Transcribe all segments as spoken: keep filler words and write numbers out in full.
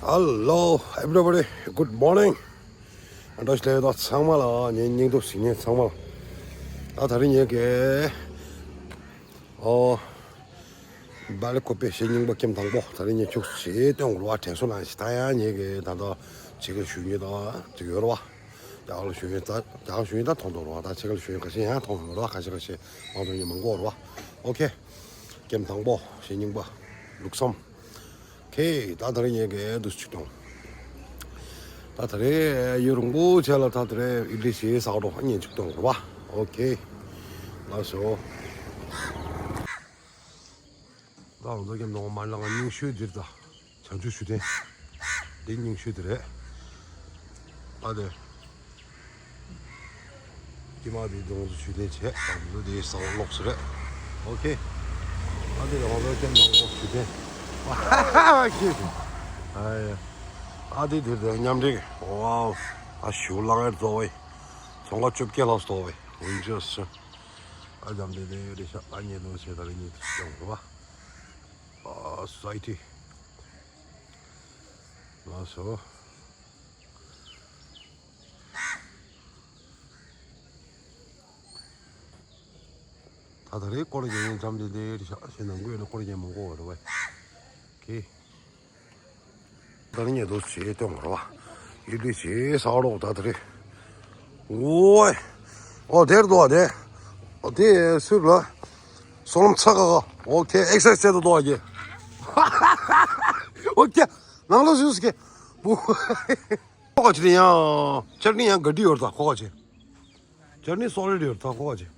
Hello, everybody. Good morning. ཨ་འདྲ་ཞིག་ལས་དང་ཚང་མ་ལ་ངའི་སྙིང་སྟོབས་ཞིག་ངས་ཚང་མ་ལ། ད་ད་རིང་ངས་ཀྱི་ཨོ་སྦ་ལི་ཀོ་པེ་ཞེ་རྙིང་པ་ཀེམ་དང་པོ་ད་རིང་ངས་ཁྱུག་ཞེ་སྟོན་དགོས་ར་དྲན་གསོ་ནང་ཞིག་ད་ཡང་ངས་ཀྱི་ད་ལྟ་ཕྱི་རྒྱལ་ཞུ་མཁན་དང་ཅིག་ཡོད་ར་བ། རྒྱ་གར་ལ་ཞུ་མཁན་ད་རྒྱ་གར་ཞུ་མཁན་ད་མཐོང་འདུག་ར་བ། ད་ཕྱི་རྒྱལ་ཞུ་མཁན་ཁ་ཤས་ཡང་མཐོང་ཡོད་ར་བ། ཁ་ཤས་ཁ་ཤས་མང་དུ་ཡིན་མང་གོ་ར་བ། ཨོ་ཁེ། ཀེམ་དང་པོ་ཞེ་རྙིང་པ་ལུགས་བསམ། ཁེ་ད་ད་རིང་ངས་ཀྱི་འདུག་ཅིག་གཏོང་། ད་ད་རེས་ཡུན་རིང་པོ་བྱས་ལ་ད་ད་རེས་ཨི་ཌི་ལི་ཞེ་ཟ་འགྲོ་ཉིན་ཅིག་གཏོང་ར་བ། ཨོ་ཁེ། ལགས་སོ། ད་ང་ཚོ་ཀེམ་ནང་མ་ལ་ང་རྙིང་ཤོས་འདིར་ད་བྱང་ཆུབ་ཞུ་བདེ། འདི་རྙིང་ཤོས་འདི་རེད། ཨ་དེ། ཀྱི་མ་དེ་རྡུང་ཚོ་ཞུ་བདེ་བྱས་དང་དུ་དེ་ས་འོག་ལོག་སི་རེད། ཨོ་ཁེ། ཨ་དེ་རང་ལོ་ཀེམ་ནང་ལོག་ཞུ་བདེ། ཨ་ཁེ། ཨ་ཡ། ཨ་དེ་དེ་དེ་མཉམ་འབྲེལ། ཝའོ། ཨ་ཞུ་ལང་ཨེར་ཏོ་ཝེ། ཚོང་ཁ་བཅོ་བརྒྱད་ལྷག་སྟོ་ཝེ། ཝིན་ཅོ་སི། ཨ་འཇམ་དེ་དེ་རེ་ཤ་ཨ་ཉེ་ལོ་ཆེ་ད་རེ་ཉེ་དུ་ཡོང་ར་བ། ཨ་སོ་སའི་ཊི། ལགས་སོ། ད་ད་རེས་སྐོར་རྒྱག་ཡིན་འཇམ་དེ་དེ་རེ་ཤ་ཞེ་ནང་ཁུལ་ནས་སྐོར་རྒྱག་མང་པོ་བ་རེད་བ། ཁེ། ད་ནི་ཉེ་དུ་ཞེ་སྟོན་གོ་ར་བ། ཡིད་ལུས་ཞེ་ས་རོག་ད་ད་རེས། ཨོའི། ཨོ་དེར་འདུག་ཨ་དེ། ཨོ་དེ་སུས་ལ། སོ་ལམ་ཚ་ཁ་ཁ། ཨོ་ཁེ་ཨེག་སར་སའི་ཛ་བྱེད་དུ་འདུག་ཨ་ཁེ། ཨོ་ཁེ། ནང་ལོགས་སུ་སུ་ཁེ། ཁོ་ག་ཅི་ཡང་། ཅར་ནི་ཡང་ག་འདྲི་ཡོད་ད་ཁོ་ག་ཅི། ཅར་ནི་སོ་ལི་ཌི་ཡོད་ད་ཁོ་ག་ཅི།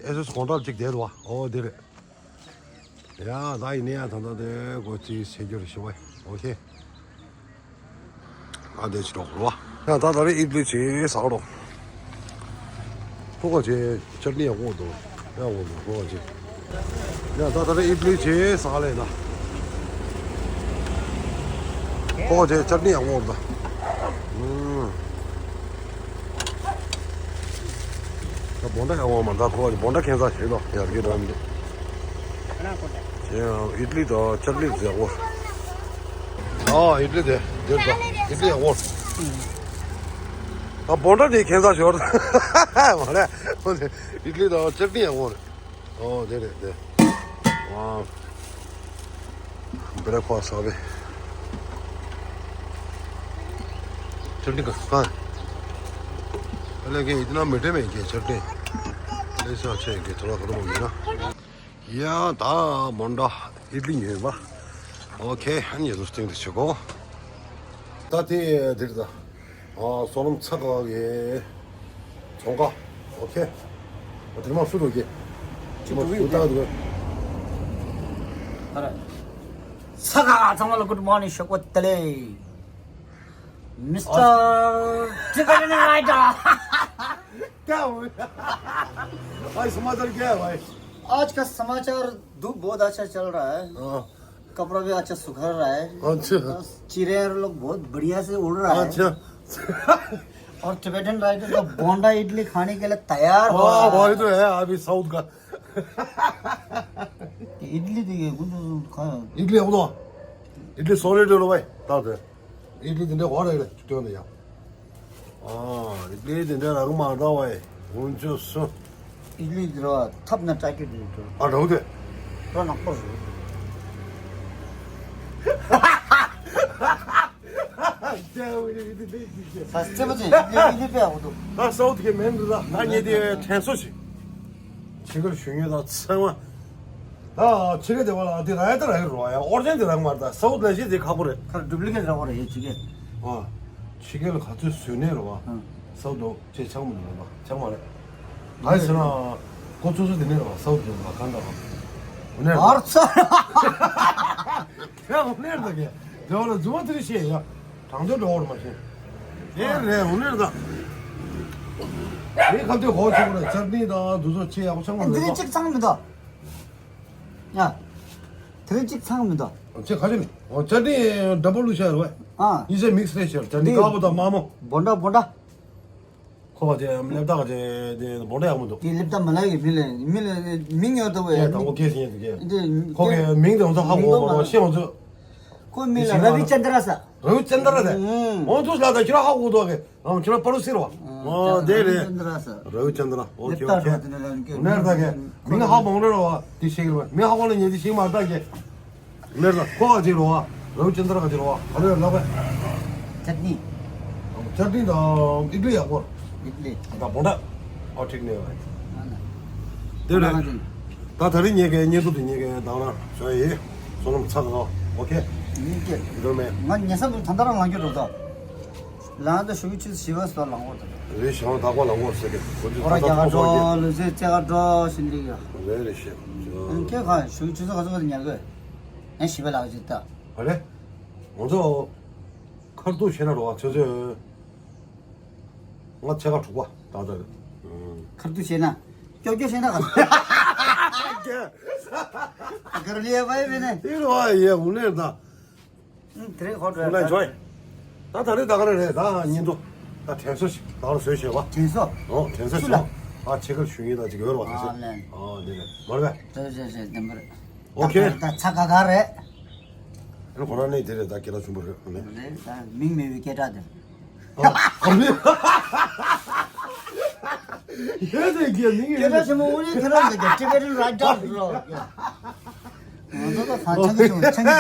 ཨེ་སོ་སི་ཀོན་ཊྲོལ་གཅིག་དེ་རུ་བ། ཨོ་དེ་རེད། ཡ་ད་ཡིན་ནི་ཡ་ད་ད་དེ་གོ་ཅི་སེ་ཇོ་རི་ཤི་བ། ཨོ་ཁེ། ཨ་དེ་ཅི་རོགས་རོ། ཡ་ད་ད་རེས་ཨིད་ལི་ཅི་ཟ་རོགས། ཕོ་ག་ཅི་ཅར་ནི་ཡག་པོ་འདུག་ཡག་པོ་འདུག་ཕོ་ག་ཅི། ཡ་ད་ད་རེས་ཨིད་ལི་ཅི་ཟ་ལེ་ད། ཕོ་ག་ཅི་ཅར་ནི་ཡག་པོ་འདུག་ཨུམ། ད་བོན་ཊ་ཡག་པོ་མ་ད་ཁོ་བོན་ཊ་ཁྱད་མཚར་ཞིག་ལ་ཡར་གྱི་རང་འདུག་ཨིད་ལི་དང་ཅར་ནི་ཟེར་གོ། ཨ་ཨིད་ལི་དེ་འདིར་ད་ཨིད་ལི་ཡག་པོ། ད་བོན་ཊ་དེ་ཁྱད་མཚར་ཞོར་མ་རེད། ཨིད་ལི་དང་ཅར་ནི་ཡག་པོ་རེད། ཨོ་དེ་རེད་དེ། ཝའོ། བྷེ་རེག་ཕ་སི་ཨ་བེ། ཅར་ནི་ག་ས། ཨ་ལེ་གེ་ཡིན་ན་མི་དྲན་མེད་གེ་ཅར་ནི། ཨ་ལེ་ས་ཆེ་གེ་ཐོ་ར་ག་རུ་མོ་ཡིན་ན། ཡ་ད་བོན་ཊ་ཨིད་ལི་ཉོས་པ། ཨོ་ཁེ་ཨ་ནི་རུ་སྟེང་དུ་ཆུ་གོ། ད་དེ་འདིར་ད། ཨ་སོ་ལམ་ཚ་ག་གི་ཚོང་ཁ། ཨོ་ཁེ། ཨ་དེ་མ་སུ་རུ་གི། དེ་མ་སུ་ད་དུ། ཚ་ག་ཚང་མ་ལ་good morning ཞོགས་པ་བདེ་ལེགས། Mister Chicken Rider. क्या हुआ? भाई समाचार क्या है भाई? आज का समाचार धूप बहुत अच्छा चल रहा है। हाँ। कपड़ा भी अच्छा सुखा रहा है। अच्छा। बस चिड़िया लोग बहुत बढ़िया से उड़ रहा है। अच्छा। और टिबेटन राइडर का बोंडा इडली खाने के लिए तैयार हो रहा है। वही तो है अभी साउथ का। इडली देखिए कुछ खाया। इडली अब तो इडली सॉलिड है भाई। ताते। इडली दिन दे हो रहा है। क्यों नहीं यार? ཨ། ཨིད་ལི་དེ་འདྲ་རག་མ་རེད་བས། འུན་ཆུ་སུ། ཨིད་ལི་དེ་ར་ཐབ་ན་ཀྲ་ཀི་དེ་འདྲ། ཨ་རོ་དེ། ར་ནག་པོ་རེད། ས་རྩེ་པོ་ཅན་ཨིད་ལི་ཨིད་ལི་པེ་ཨ་འོ་དོ། ད་སའུ་ཐི་གི་མེན་ར་ད་ཉེ་དེ་དྲན་གསོ་ཞིག་ཕྱི་རྒྱལ་ཞུ་མཁན་དང་ཚང་མ། ད་ཕྱི་རྒྱལ་དེ་བ་ལ་དེ་ར་ཡ་ད་ར་ཡ་རོ་ཡ་ཨོར་ཇན་དེ་རག་མ་རེད། ད་སའུ་ཐི་ལ་ཞིག་དེ་ཁག་པོ་རེད། ཁར་ཌུབ་ལི་ཀེ་ཊི་རག་པ་རེད་ཡ་ཕྱི་རྒྱལ། ཨ། ཕྱི་རྒྱལ་ལ་ག་ཚོད་བཟོས་ནས་རོ་བ། ཨ། སའུ་ཐི་ལོ་ཅེ་ཆག་མ་རེད་ལ་ཆག་མ་རེད། ག་རེ་ཟེར་ན། ཁོ་ཚོ་ཚོ་དེ་ནས་རོ་བ་སའུ་ཐི་ལ་ག་འདྲ་རོ། འོ་ནས་རོ། ཨར་ཚ། ཡ་འོ་ནས་རོ་ད་གེ། དེ་བ་ལ་རྫུན་མ་དེ་རིགས་བཤད་ཡ། དྲང་དོན་འགྲོ་བར་མ་ཤེས། དེ་རེད་འོ་ནས་རོ་ད། དེ་ཁ་དུས་ཧོ་ཆོག་རེད་ཅར་ནི་དང་དུ་ཚོ་ཆེ་ཡག་པོ་ཆག་མ་འདི་རེད་ནི་ད། གཅིག་ཚང་མི་འདུག་ཡ། དེ་རིང་གཅིག་ཚང་མི་འདུག་ཁྱེད་ག་རེ་མི། ཨོ་ཅར་ནི་ཌབ་བལ་ལུ་ཤར་བས། ཨ། ཡིན་ཟེར་མིག་སི་རེད་ཤར་ཅར་ནི་འདི་དཀར་པོ་དང་དམར་མོ། བོན་ཌ་བོན་ཌ། ཁོ་བ་ཅེ་སླེབས་དག་ཅེ་དེ་བོན་ཌ་ཡག་མོ་འདུག་དེ་སླེབས་དག་མ་ལག་གི་མི་ལ་མི་ལ་མིང་ཡོད་དོ་བས། ཡ་དང་པོ་སྐད་ཤེས་ཡ་དུ་སྐད། འདི་ཁོ་གི་མིང་དེ་ང་ཚོ་ཧ་གོ་མ་གོ་ཤེས་ང་ཚོ། ཁོའི་མིང་ལ་ར་བི་ཅན་དྲ་ས། རའུ་ཅན་དྲ་རེད། ཨང་། ཨོ་ཐུ་ལ་ད་ཁྱོད་རང་ཧ་གོ་འདུག་གི། ཨང་། ཁྱོད་རང་པ་རུ་སི་རེད་བ། ཨང་། ཨོ་དེ་རེད། རའུ་ཅན་དྲ་ཟེར། རའུ་ཅན་དྲ། ཨོ་ཁེ་ཨོ་ཁེ། ནེར་ད་གི་མིང་ཧ་མང་རེད་བ། དེ་ཤེས་གི་རེད། མིང་ཧ་གོ་ན་ཉན་དེ་ཤེས་མ་ད་གི། ནེར་ད་ཁོ་ག་ཅིག་རེད་བ། རའུ་ཅན་དྲ་ག་ཅིག་རེད་བ། ག་ལེར་ལབ་པས། ཅཊ་ནི། ཅཊ་ནི་དང་ཨིཌ་ལི་ཡག་པོ། ཨིཌ་ལི། ད་བོང་ད། ཨོ་ཁྲིག་ནས་བ། དེ་རེད། ད་ད་རིང་ངེད་ཀྱི་བརྙན་ཐུང་དེ་ངེད་ཀྱི་དང་རང་བྱ་ཡི། བསོད་ནམས་ཚ་ག་ཨོ་ཁེ། ཡིན་གྱི། འདོད་མེད། ང་ཉེ་ས་དུ་ད་ད་རང་ལངས་རྒྱུ་འགྲོ་ད། ལངས་ད་ཞུ་གི་ཆུ་ཞི་བ་སོ་ལངས་འོ་ད། རེད་ཞང་ད་གོ་ལངས་འོ་ཟེར་གི། ཁོ་ཚོ་ཁོ་ར་ད་རྒྱ་གར་ད་འགྲོ་ལུ་ཟེ་རྩེ་ག་འགྲོ་ཞིན་རིག་ཡ། རེད་རེད་ཤེས། ཁྱེད་ཁ་ཞུ་གི་ཆུ་ཚོད་ག་ཚོད་ག་ཚོད་ཉལ་གི། ཡང་ཞི་བ་ལགས་ཅིག་ད། ཨ་རེད། ང་ཚོ་ཁར་ཏུ་ཤེས་ན་རོ་བ་ཚོད་ཚོད། ང་ཕྱེད་ཀ་དྲུག་པ་ད་ལྟ་རེད། ཁར་ཏུ་བྱས་ན། ཀྱོ་ཀྱོ་བྱས་ན་ག་ཚོད། ག་རེ་ལས་བ་ཡེ་བས་ནས། དེ་རུ་བ་ཡེ་འུ་ནས་ད། དེ་རིང་ཧོ་འུ་ནས་འགྲོ་ཡ། ད་ད་རེས་ད་ག་རེ་རེད་ད་ཉིན་དུ། ད་དྲན་གསོ་ཞིག་ད་ག་རེ་བཟོས་བྱས་བ། དྲན་གསོ། ཨོ་དྲན་གསོ་ཞིག་ཨ་ཕྱེད་ཀ་ཞུ་ཡིན་ད་ཅིག་ཡོད་རེད་བ་ད་ཨ་ལན། ཨོ་དེ་རེད་མ་རེད་པས། རེད་རེད་རེད་བདེན་པ་རེད། ཨོ་ཁེ། ད་ཚ་ག་ག་རེད། ཨ་ཁོ་རང་ནས་དེ་རེད་ད་སྐད་གྲགས་ཆེན་པོ་རེད་ཨ་ནི། རེད་ད་མིང་མེད་པའི་སྐད་གྲགས་དེ། ཨ་ཨ་ནི། ཡོད་དེ་རྒྱ་མིང་སྐད་གྲགས་ཆེན་པོ་འོ་ནི་ཁྱེད་རང་གི་ཊི་བེ་ཊན་རའི་ཊར་རོ། ང་ཚོ་ད་ཚང་ཆེན་གི་ཆུང་ཆེན་གི་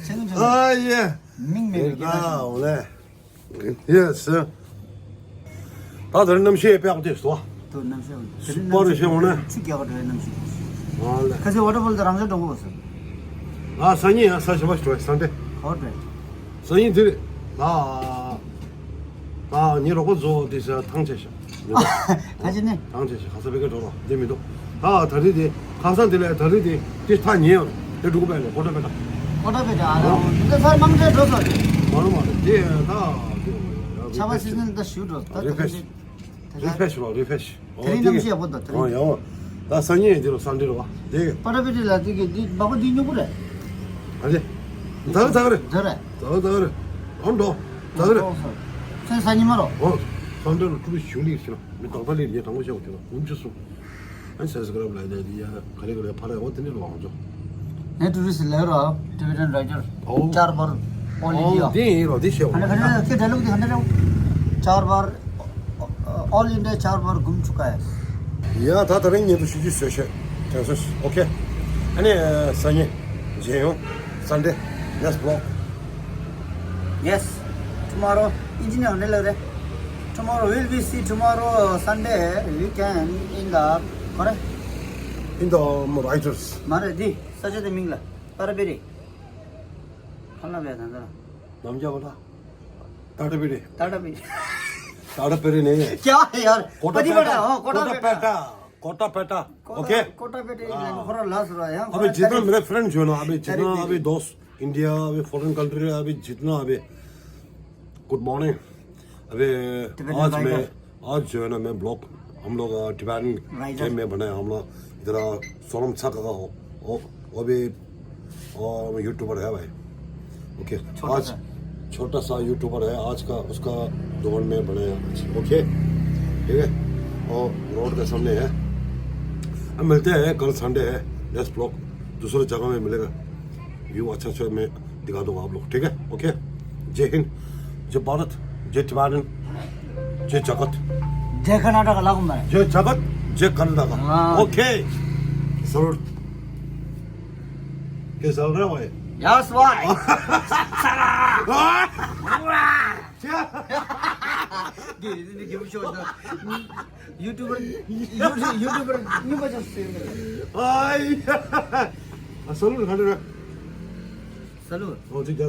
ཆུང་ཆེན་གི་ཆུང་། ཨ་ཡེ། མིང་མེད་པའི་སྐད་གྲགས་ཆེན་པོ། ཡེ་སི། ད་དེ་རིང་གནམ་གཤིས་དཔེ་ཡག་པོ་དེ་སོ། དུ་གནམ་གཤིས་ཡག་པོ་དེ་རིང་སུ་པར་རེ་བཤད་འོང་ན། ཆུ་རྒྱག་པ་འདྲ་བའི་གནམ་གཤིས། ཨ་ལེ། ཁ་སང་ཝ་ཊར་ཕོལ་དེ་རང་ཚོའི་འགྲོ་གི་ཡོད་ཟེར། ང་སང་ཉིན་ཡང་ས་ཞིམ་པ་ཞིག་འགྲོ་ཡ་སང་ཏེ། ཧོ་ཏེ། སང་ཉིན་དེ་རེད། ད་ད་ངའི་རོགས་པ་ཚོ་དེ་ས་ཐང་ཆད་ཤག་ཁ་ཅིག་ནི། ཐང་ཆད་ཤག་ཁ་ས་བེ་ཀ་འགྲོ་རོགས་འདི་མི་འདུག་ད་ད་རེས་དེ་ཁ་སང་དེ་ལས་ད་རེས་དེ་དེ་ཐག་ཉེ་ཡོད་རེད། དེ་འགྲོ་གི་པས་ལས་ཀོ་ཏྲ་པེ་ཏྲ། ཀོ་ཏྲ་པེ་ཏྲ་ཨ་རོ་འདི་ཚར་དམངས་ཁྲལ་འགྲོ་སོང་རེད། མ་རུ་མ་རེད་དེ་ད་དེ་ཆར་པ་སི་ཟན་ད་ཞུ་འགྲོ་ད་རི་ཕེ་ཤི། རི་ཕེ་ཤི་རོ་རི་ཕེ་ཤི། དེ་རིང་གནམ་གཤིས་ཡག་པོ་འདུག་དེ་རིང་། ཡང་ད་སང་ཉིན་དེ་རུ་སང་འདྲི་རོ་དེ། པ་ཏྲ་པེ་ཏི་ལ་དེ་གི་འདི་སྦག་སྦག་འདི་སྨྱུ་གུ་རེད། ཨ་ལེ། ད་གི་ད་གི་རེད། ད་རེད། ད་གི་ད་གི་རེད། ཨོ་འགྲོ། ད་གི་རེད། ཚེ་སང་ཉིན་མ་རོ། ཨོ། སང་འདྲི་རུ་ཀྲུ་པི་ཞུ་ལི་ཤི་ན་མི་གང་ད་ལི་ཡ་དང་པོ་ཤོག་ཅི་ན་ཨུམ་ཅི་སུ། ཨན་སབ་སི་ཀ་རབ་ལ་ཡ་ཡ་ག་རེ་ག་རེ་ཕ་ར་ཨོ་དེ་ནི་རོ་ཨང་ཅོ། ནས་ཊུ་རི་སི་ལས་རོ་ཊི་བེ་ཊན་རའི་ཊར། ཨོ། ཅར་བར་ཨོལ་ཨིན་ཌི་ཡ། ཨོ་དེ་ཡིན་རོ་དེ་ཤེས་ཨ་ནི་ཁ་ནི་ཁྱེད་འདྲ་ལུགས་དེ་ཧ་འདྲ་རེད། ཅར་བར་ཨོལ་ཨིན་ཌི་ཡ་ཅར་བར་གུམ་ཆུ་ཀ་ཡ། ཡ་ད་ད་རིང་ཉིན་དུ་ཞུ་རྒྱུ་བཟོས་བཤད་དྲན་གསོ་ཨོ་ཁེ། ཨ་ནི་སང་ཉིན་མཇལ་ཡོང་སང་ཌེ་ནེག་སི་བི་ལོག Yes, tomorrow. Engineer ne lagre. Tomorrow we'll be see tomorrow Sunday weekend in the correct? In the um, writers. Mare di, sacha de mingla. Para beri. Khala be danda. Namja bata. Tata beri. Tata beri. Tata beri ne. Kya hai yaar? Kota peta. Kota peta. Kota peta. Kota peta. Okay. Kota peta. Khora las ra ya. अभी जितना मेरे फ्रेंड जो है ना अभी जितना अभी दोस्त इंडिया अभी फॉरेन कंट्री अभी जितना अभी गुड मॉर्निंग। अभी आज मैं आज जो है ना मैं ब्लॉग हम लोग टिबेटन गेम में बनाया हम लोग इधर सोनम छाका का हो वो भी यूट्यूबर है भाई। ओके। आज छोटा सा यूट्यूबर है आज का उसका दौर में बनाया। ओके ठीक है। और रोड के सामने है। अब मिलते हैं कल संडे है। नेक्स्ट ब्लॉग दूसरे जगह में मिलेगा। व्यू अच्छा अच्छा मैं दिखा दूंगा आप लोग ठीक है। ओके। जय हिंद। जय भारत। जय टिबेटन। जय जगत। जय कर्नाटक लागू मैं। जय जगत। जय कर्नाटक। ओके। सल्यूट। कैसा लग रहा है भाई? यस भाई। क्या? YouTuber, YouTuber, YouTuber, YouTuber. Ay. Salute, Hunter. Salute. Oh, ठीक है।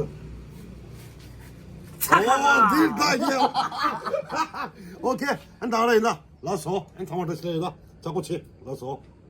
Oh, ठीक है। Okay, and all right, last one, and come on, let's go. Let's go.